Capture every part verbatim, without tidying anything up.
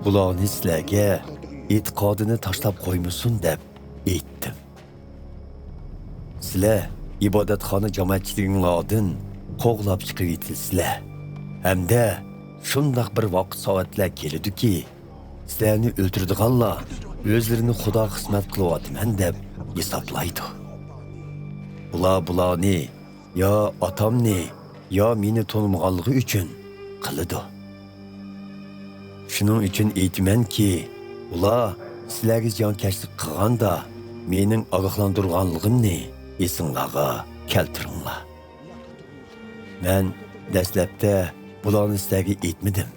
بۇلارنى سىلەرگە ئېتىقادىنى تاشلاپ قويمىسۇن دەپ ئېيتتىم. سىلەر ئىبادەتخانا جامائەتچىلىكىڭلاردىن قوغلاپ چىقىرىۋېتىلىسىلەر ھەمدە شۇنداق بىر ۋاقىت سائەتلەر كېلىدۇكى، سىلەرنى ئۆلتۈرىدىغانلار ئۆزلىرىنى خۇدا خىزمەت قىلىۋاتىمەن دەپ ھېسابلايدۇ. ئۇلار بۇلارنى يا ئاتامنى، يا مېنى تونۇمىغانلىقى ئۈچۈن قىلىدۇ. شۇنىڭ ئۈچۈن ئېيتىمەنكى، ئۇلار سىلەرگە زىيانكەشلىك قىلغاندا، مېنىڭ ئاگاھلاندۇرغانلىقىمنى ئېسىڭلارغا كەلتۈرۈڭلار. مەن دەسلەپتە بۇلارنى سىلەرگە ئېيتمىدىم،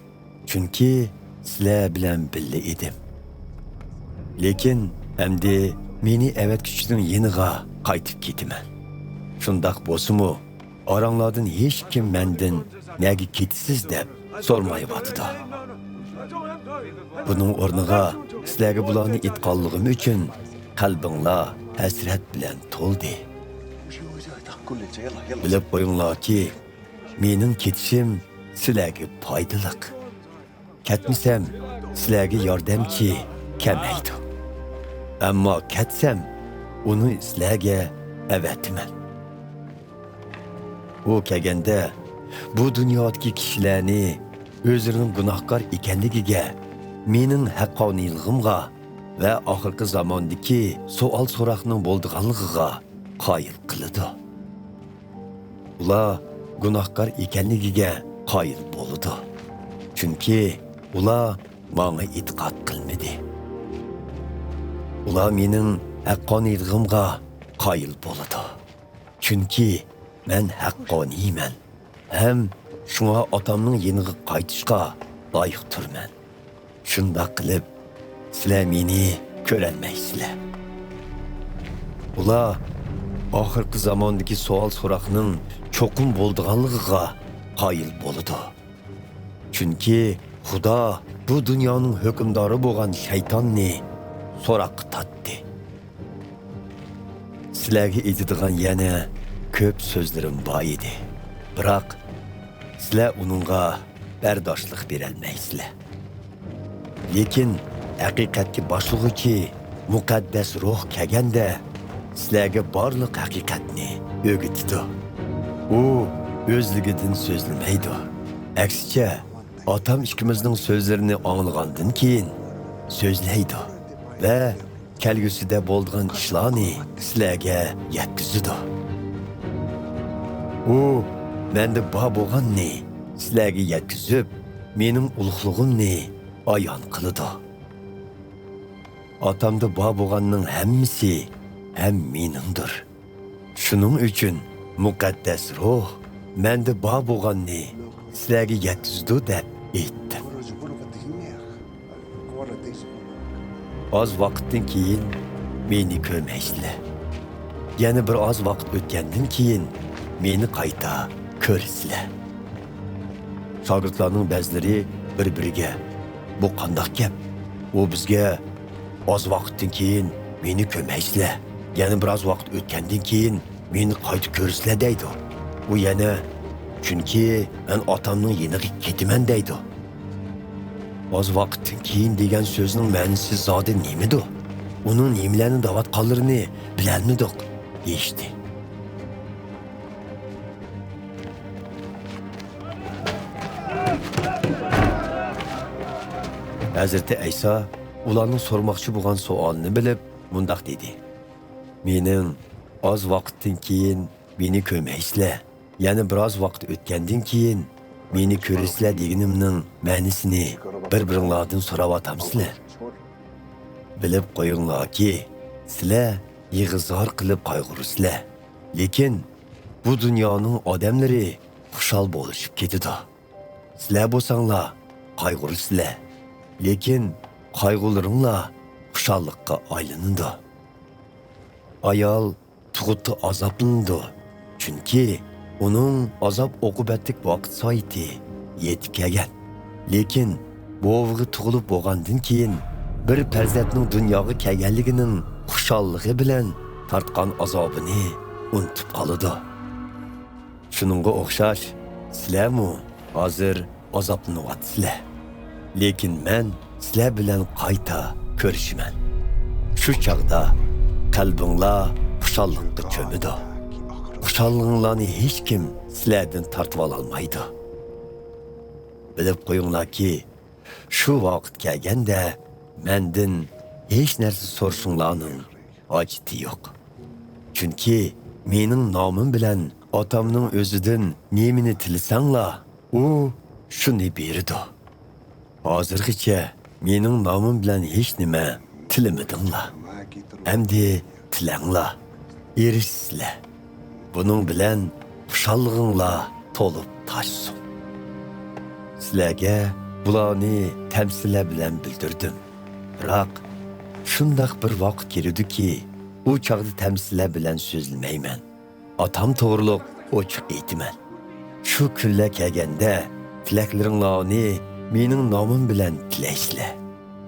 چۈنكى سىلەر بىلەن بىللە ئىدىم. لېكىن ئەمدى مېنى ئەۋەتكۈچىنىڭ يېنىغا قايتىپ كېتىمەن. شۇنداق بولسىمۇ، ئاراڭلاردىن ھېچكىم مەندىن «نەگە كېتىسىز؟» دەپ سورىمايۋاتىدۇ. بۇنىڭ ئورنىغا سىلەرگە بۇلارنى ئېيتقانلىقىم ئۈچۈن قەلبىڭلار ھەسرەت بىلەن تولدى. بىلىپ قويۇڭلاركى، مېنىڭ كېتىشىم سىلەرگە پايدىلىق. كەتمىسەم، سىلەرگە ياردەمچى كەلمەيدۇ. ئەمما كەتسەم، ئۇنى سىلەرگە ئەۋەتىمەن. ئۇ كەلگەندە، بۇ دۇنيادىكى كىشىلەرنى ئۆزلىرىنىڭ گۇناھكار ئىكەنلىكىگە، مېنىڭ ھەققانىيلىقىمغا ۋە ئاخىرقى زاماندىكى سوئال-سوراقنىڭ بولىدىغانلىقىغا قايىل قىلىدۇ. ئۇلار گۇناھكار ئىكەنلىكىگە قايىل بولىدۇ. چۈنكى ئۇلار ماڭا ئېتىقاد قىلمىدى. ئۇلار مېنىڭ ھەققانىيلىقىمغا قايىل بولىدۇ. چۈنكى مەن ھەققانىيمەن ھەم شۇڭا ئاتامنىڭ يېنىغا قايتىشقا لايىق تۇرىمەن. شۇنداق قىلىپ، سىلەر مېنى كۆرەلمەيسىلەر. ئۇلار ئاخىرقى زاماندىكى سوئال-سوراقنىڭ چوقۇم بولىدىغانلىقىغا قايىل بولىدۇ. چۈنكى خۇدا بۇ دۇنيانىڭ ھۆكۈمدارى بولغان شەيتاننى سوراققا تارتتى. سىلەرگە ئېيتىدىغان يەنە كۆپ سۆزلىرىم بار ئىدى. بىراق، سىلەر ئۇنىڭغا بەرداشلىق بېرەلمەيسىلەر. لېكىن ھەقىقەتكە باشلىغۇچى مۇقەددەس روھ كەلگەندە، سىلەرگە بارلىق ھەقىقەتنى ئۆگىتىدۇ. ئۇ ئۆزلۈكىدىن سۆزلىمەيدۇ. ئەكسىچە، ئاتام ئىككىمىزنىڭ سۆزلىرىنى ئاڭلىغاندىن كېيىن سۆزلەيدۇ ۋە كەلگۈسىدە بولىدىغان ئىشلارنى سىلەرگە يەتكۈزىدۇ. ئۇ مەندە بار بولغاننى سىلەرگە يەتكۈزۈپ، مېنىڭ ئۇلۇغلۇقۇمنى ئايان قىلىدۇ. ئاتامدا بار بولغاننىڭ ھەممىسى ھەم مېنىڭدۇر. شۇنىڭ ئۈچۈن مۇقەددەس روھ مەندە بار بولغاننى سىلەرگە يەتكۈزىدۇ دەپ ئېيتتىم. ئاز ۋاقىتتىن كېيىن مېنى كۆرمەيسىلەر. يەنە بىر ئاز ۋاقىت ئۆتكەندىن كېيىن مېنى قايتا كۆرىسىلەر. شاگىرتلارنىڭ بەزىلىرى بىر-بىرىگە، «بۇ قانداق گەپ؟ ئۇ بىزگە، 'ئاز ۋاقىتتىن كېيىن مېنى كۆرمەيسىلەر، يەنە بىر ئاز ۋاقىت ئۆتكەندىن كېيىن مېنى قايتا كۆرىسىلەر' دەيدۇ. ئۇ يەنە، 'چۈنكى مەن ئاتامنىڭ يېنىغا كېتىمەن' دەيدۇ. 'ئاز ۋاقىتتىن كېيىن' دېگەن سۆزنىڭ مەنىسى زادى نېمىدۇ؟ ئۇنىڭ نېمىلەرنى دەۋاتقانلىرىنى بىلەلمىدۇق» دېيىشتى. ھەزرىتى ئەيسا ئۇلارنىڭ سورىماقچى بولغان سوئالىنى بىلىپ، مۇنداق دېدى: «مېنىڭ، 'ئاز ۋاقىتتىن كېيىن مېنى كۆرمەيسىلەر، يەنە بىر ئاز ۋاقىت ئۆتكەندىن كېيىن مېنى كۆرىسىلەر' دېگىنىمنىڭ مەنىسىنى بىر-بىرىڭلاردىن سوراۋاتامسىلەر؟ بىلىپ قويۇڭلاركى، سىلەر يىغا-زار قىلىپ قايغۇرىسىلەر، لېكىن بۇ دۇنيانىڭ ئادەملىرى خۇشال بولۇشۇپ كېتىدۇ. سىلەر بولساڭلار قايغۇرىسىلەر، لېكىن قايغۇلىرىڭلار خۇشاللىققا ئايلىنىدۇ. ئايال تۇغۇتتا ئازابلىنىدۇ، چۈنكى ئۇنىڭ ئازاب-ئوقۇبەتلىك ۋاقىت سائىتى يېتىپ كەلگەن. لېكىن بوۋىغا تۇغۇلۇپ بولغاندىن كېيىن، بىر پەرزەنتنىڭ دۇنياغا كەلگەنلىكىنىڭ خۇشاللىقى بىلەن تارتقان ئازابىنى ئۇنتۇپ قالىدۇ. شۇنىڭغا ئوخشاش، سىلەرمۇ ھازىر ئازابلىنىۋاتىسىلەر. لېكىن مەن سىلەر بىلەن قايتا كۆرۈشىمەن. شۇ چاغدا قەلبىڭلار خۇشاللىققا چۆمىدۇ. خۇشاللىقىڭلارنى ھېچكىم سىلەردىن تارتىۋالالمايدۇ. بىلىپ قويۇڭلاركى، شۇ ۋاقىت كەلگەندە مەندىن ھېچ نەرسە سورىشىڭلارنىڭ ھاجىتى يوق. چۈنكى مېنىڭ نامىم بىلەن ئاتامنىڭ ئۆزىدىن نېمىنى تىلىسەڭلار، ئۇ شۇنى بېرىدۇ. ھازىرغىچە مېنىڭ نامىم بىلەن ھېچنېمە تىلىمىدىڭلار. ئەمدى تىلەڭلار، ئېرىشىسىلەر. بۇنىڭ بىلەن خۇشاللىقىڭلار تولۇپ تاشسۇن. سىلەرگە بۇلارنى تەمسىللەر بىلەن بىلدۈردۈم. بىراق، شۇنداق بىر ۋاقىت كېلىدۇكى، ئۇ چاغدا تەمسىللەر بىلەن سۆزلىمەيمەن. ئاتام توغرۇلۇق ئوچۇق ئېيتىمەن. شۇ كۈنلەر كەلگەندە، تىلەكلىرىڭلارنى مېنىڭ نامىم بىلەن تىلەيسىلەر.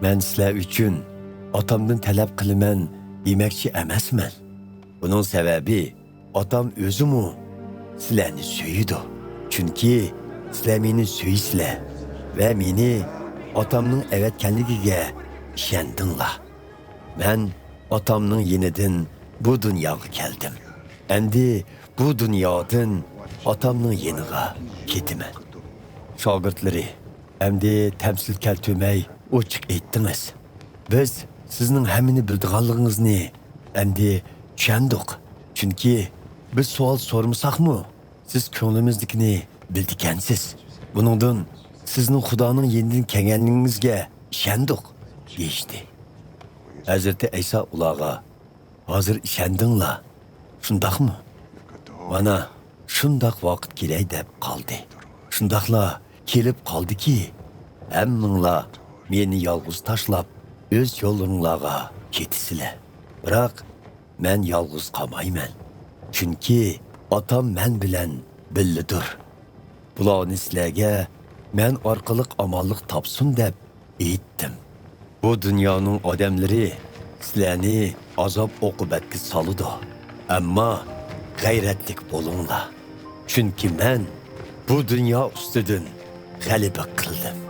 مەن سىلەر ئۈچۈن ئاتامدىن تەلەپ قىلىمەن دېمەكچى ئەمەسمەن. بۇنىڭ سەۋەبى، ئاتام ئۆزىمۇ سىلەرنى سۆيىدۇ. چۈنكى سىلەر مېنى سۆيىسىلەر ۋە مېنى ئاتامنىڭ ئەۋەتكەنلىكىگە ئىشەندىڭلار. مەن ئاتامنىڭ يېنىدىن بۇ دۇنياغا كەلدىم. ئەمدى بۇ دۇنيادىن ئاتامنىڭ يېنىغا كېتىمەن. شاگىرتلىرى، ئەمدى تەمسىل كەلتۈرمەي ئوچۇق ئېيتتىڭىز. بىز سىزنىڭ ھەممىنى بىلىدىغانلىقىڭىزنى ئەمدى چۈشەندۇق. چۈنكى بىز سوئال سورىمىساقمۇ، سىز كۆڭلىمىزدىكىنى بىلىدىكەنسىز. بۇنىڭدىن سىزنىڭ خۇدانىڭ يېنىدىن كەلگەنلىكىڭىزگە ئىشەندۇق، دېيىشتى. ھەزرىتى ئەيسا ئۇلارغا، ھازىر ئىشەندىڭلار، شۇنداقمۇ؟ مانا، شۇنداق ۋاقىت كېلەي دەپ قالدى. شۇنداقلا كېلىپ قالدىكى، ھەممىڭلار مېنى يالغۇز تاشلاپ، ئۆز يوللىرىڭلارغا كېتىسىلەر. بىراق، مەن يالغۇز قالمايمەن. چۈنكى ئاتام مەن بىلەن بىللىدۇر. بۇلارنى سىلەرگە مەن ئارقىلىق ئامانلىق تاپسۇن دەپ ئېيتتىم. بۇ دۇنيانىڭ ئادەملىرى سىلەرنى ئازاب-ئوقۇبەتكە سالىدۇ. ئەمما غەيرەتلىك بولۇڭلار. چۈنكى مەن بۇ دۇنيا ئۈستىدىن غەلىبە قىلدىم.